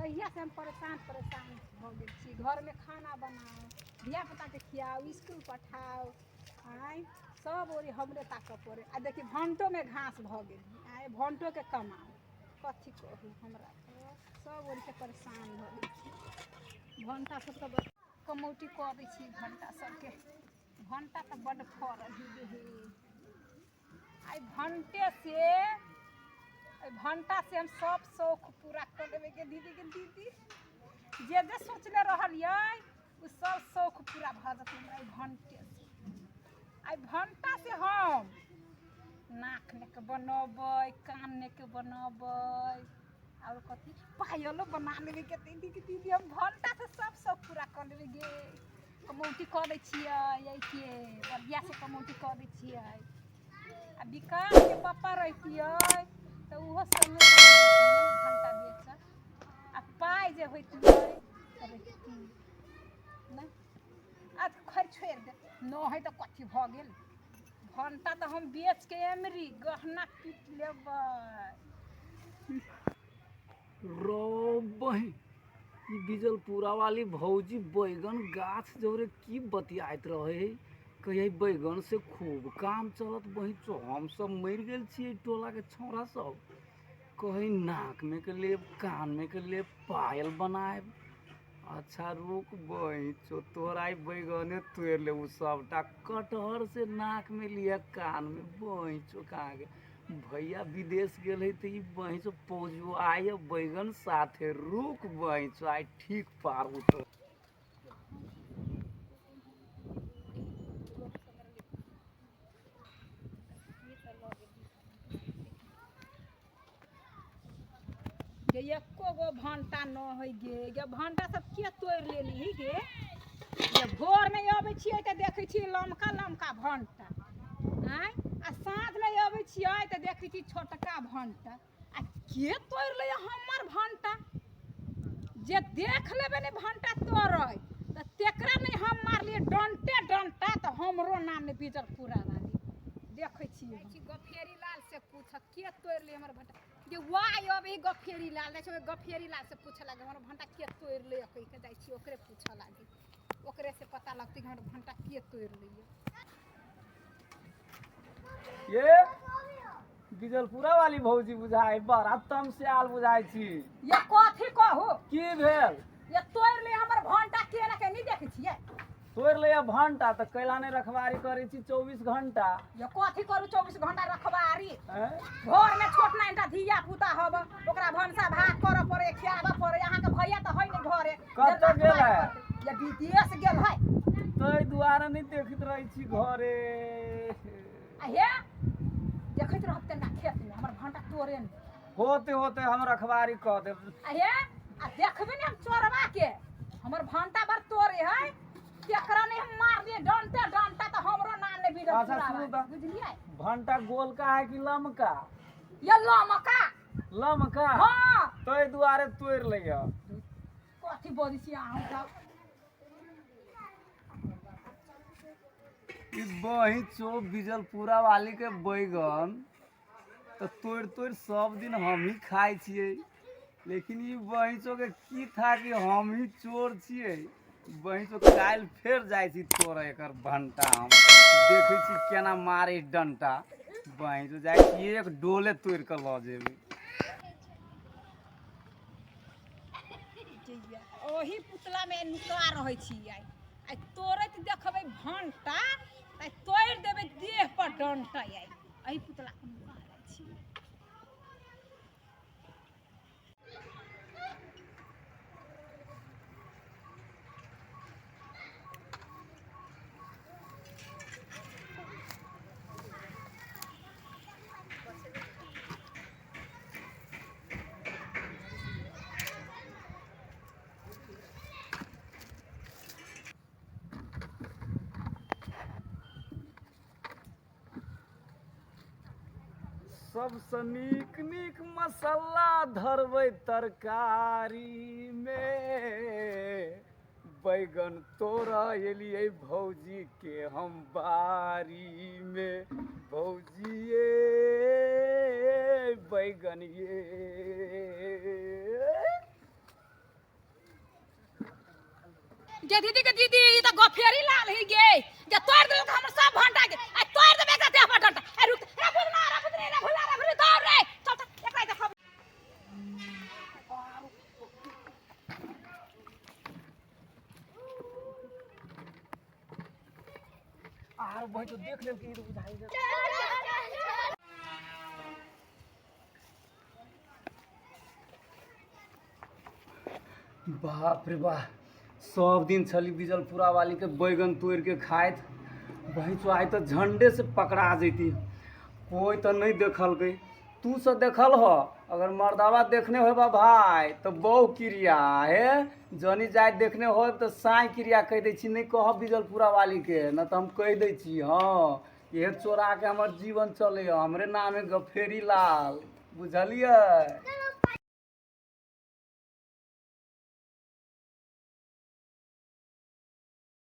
जहियासँ हम परेशान परेशान भऽ गेल छी। घरमे खाना बनाउ, धियापुताके खियाउ, इसकुल पठाउ, आँय सब ओरी हमरे ताकऽ पड़ै। आ देखी भण्टोमे घास भऽ गेल, आँय भण्टोके कमाउ। कथी कहू, हमरा तऽ सब ओरीके परेशान भऽ गेल छी। भण्टा सब तऽ कमौटी कऽ दै छी भण्टा सबके। भण्टा तऽ बड्ड फड़ल हइ गे हे। आइ भण्टे से, एहि भण्टा से हम सब शौक पूरा कऽ लेबै गे दीदी। गे दीदी, जे जे सोचले रहलियै ओ सब शौक पूरा भऽ जेतै हमरा एहि भण्टे से। आइ भण्टा से हम नाक नेक बनबै, कान नेक बनबै, आओर कथी पायलो बना लेबै गे दीदी। गे दीदी, हम भण्टा से सब शौक पूरा कऽ लेबै गे। कमौटी कऽ दै छियै एहिके, बढ़िआँसँ कमौटी कऽ दै छियै। आ विकासके पप्पा रहितियै तऽ ओहो सङ्गे सङ्गे भण्टा बेचऽ आ पाइ जे होइतियै तऽ रहितियै नहि। आ खैर छोड़ि दे, नहि हइ तऽ कथी भऽ गेल, भण्टा तऽ हम बेचके एमरी गहना पीट लेबै। रौ बहिन, ई बिजलपुरा वाली भौजी बैगन गाछ जौरे की बतियाइत रहे है? कहियै बैगन से खूब काम चलत। बहिन चो, हम सब मरि गेल छियै। टोला के छौड़ा सब कहै नाक में के लेब, कान में के लेब, पायल बनायब। अच्छा रुक बहिन चो, तोरा ई बैगने तोड़ि लेबू सबटा, कटहर से नाक में लिअ, कान में। बहिन चो, कहाँ के भैया विदेश गेल है तऽ ई बहिन चो पौजो आय बैगन साथे। रुक बहिन चो, आइ ठीक पारू तो। गे एको गो भण्टा न होइ गे। गे भण्टा सब के तोड़ि लेली गे? जे भोरमे अबै छियै तऽ देखै छियै लमका लमका भण्टा, आँय, आ साँझमे अबै छियै तऽ देखै छियै छोटका भण्टा। आ के तोड़ि लैए हमर भण्टा? जे देख लेबै ने भण्टा तोड़ै तऽ तेकरा नहि हम मारलियै डंटे डंटा तऽ हमरो नाम नहि बीजल पूरा वाली। देखै छियै गफेरी लाल से पूछ, के तोड़ि ले हमर भण्टा? जे वाह अबै गफेरी लाल, जाइ छै गफेरी लाल से पूछऽ लागे, हमर भण्टा के तोड़ि ले कहि के। जाइ छी ओकरे पूछऽ लागे, ओकरे से पता लगतै कि हमर भण्टा के तोड़ि लैए। ये बिजलपुरा वाली भौजी बुझाइ बड़ा तम से आल बुझाइ छी। ये कथी कहू? की भेल? ये तोड़ि ले हमर भण्टा के ना के? नहि देखै छियै? तोड़ि लैया भंटा तऽ कैला नहि रखवारी करै छी 24 घंटा? ये कथी करू 24 घंटा रखवारी? हैं? घर में छोट नाइटा धिया पुता हब, ओकरा भनसा भात करऽ पड़े, खियाबऽ पड़े। अहाँके भैया तऽ है नहि घरे। कतऽ गेल है? ये विदेश गेल है। ताहि दुआरे नहि देखैत रहै छी घरे। आ हे देखैत रहब तेना खेत में हमर भंटा तोड़े ने। होते होते हम रखवारी कऽ देब। आ हे आ देखबे ने हम चोरबा के, हमर भंटा बर तोड़े है, तेकरा नहीं हम मार दिए डंटे डंटा तऽ हमरो नाम नहीं बिगड़। अच्छा, सुनू तऽ। बुझलियै? भंटा गोलका है कि लमका? ये लमका। लमका? हाँ। ताहि दुआरे तोड़ि लैया। कथी बजै छी अहाँ सब? ई बही चो बिजलपुरा वाली के बैगन तऽ तोड़ि तोड़ि सब दिन हमही खाइ छियै, लेकिन ई बहीचो के की था कि हमही चोर छियै। बहीचो काल्हि फेर जाइ छी तोड़े एकर भंटा, हम देखै छी केना मारे डंटा। बहीचो जाइ छी, एक डोले तोड़ि कऽ लऽ जेबै। ओही पुतलामे नुका रहै छियै। आइ तोड़ैत देखबै भण्टा, आइ तोड़ि देबै देह पर डंटा। आइ एहि पुतलाके नुका रहै छियै। सबसँ नीक नीक मसाला धरबै तरकारीमे, बैगन तोड़ऽ एलियै भौजीके हम बारीमे। भौजी ये बैगन ये। गे दीदी के दीदी ई त गफेरी लाल ही गे जे तोड़ देलक हमर सब भंटा के आ तोड़ देबे एकरा देह पर डंटा। ए रुक रे बुधना रे बुधनी रे भुला रे भुली दौड़ रे चल चल एकरा देखब। आर बहिन तो देख लेल कि ई बुझाइ छै। बाप रे बाप, सब दिन छली बिजलपुरा वाली के बैगन तोड़ के खाइत, बहिन आइ तऽ झंडे से पकड़ा जैती। कोई तऽ नहीं देखलकै, तू सब देखल हो? अगर मर्दावा देखने होबा भाई तो बहु क्रिया हे, जनी जाइत देखने हो तऽ साई क्रिया कहि दै छी, नहीं कहब बिजलपुरा वाली के, न तऽ हम कहि दै छी। हाँ, इहे चोरा के हमर जीवन चले, हमरे नाम है गफेरी लाल, बुझलियै?